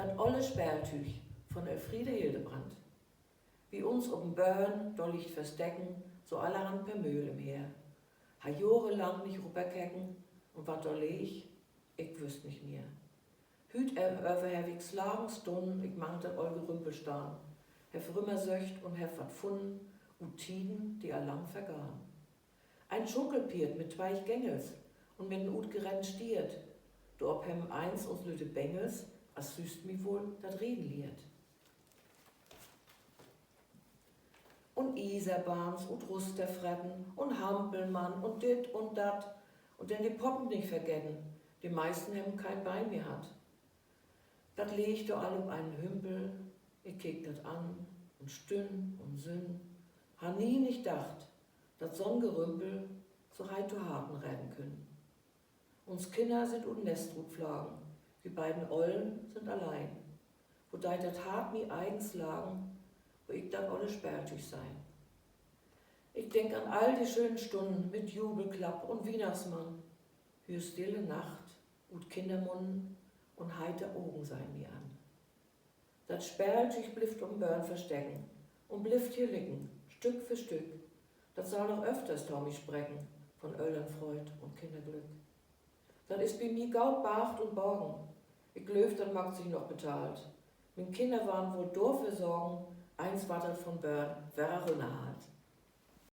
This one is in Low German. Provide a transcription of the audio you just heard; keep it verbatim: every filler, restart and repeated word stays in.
Dat olle Speeltüüg, von Elfriede Hildebrandt. Bi uns op 'n Böhn, dor liggt versteken so allerhand Permöhl ümher. Harr johrelang nich rupperkeken, un wat dor leeg, ik wüsst nich mehr. Hüüt över heff ik slagen Stunnen ik mang dat oll Gerümpel stahn, heff rümmersöcht un heff wat funnen ut Tieden, de al lang vergahn. Een Schunkelpierd mit twee Gängels un mit en utgeretten Stiert, dorop hebben eens uns lütte Bengels as süst mi woll dat Rieden liehrt. Un Iserbahns ut Rust freten un Hampelmann un dit un dat, un denn de Poppen nich vergeten, de meisten hebben keen Been mehr hatt. Dat leeg dor all op eenen Hümpel, ik keek dat an un stünn un sünn, harr nie nich dacht, dat so'n Gerümpel so heit to Harten reden künn. Uns Kinner sünd ut Nest rutflagen, wi beiden Ollen sünd alleen. Wo deit dat Hart mi eigen slagen, wo ik dat olle Speeltüüg sehn. Ik denk an all de schönen Stunnen mit Jubelklapp un Wiehnachtsmann, hür Stille Nacht ut Kinnermunnen un heiter Ogen sehn mi an. Dat Speeltüüg blifft op 'n Böhn versteken un blifft hier liggen, Stück för Stück. Dat sall noch öfters to mi spreken von Öllernfreud un Kinnerglück. Dat is bi mi goot bargt un borgen. Ik glööv, dat maakt sik noch betahlt. Mien Kinner warrn woll dorför sorgen, eens warrt dat von Böhn wedder rünnerhaalt.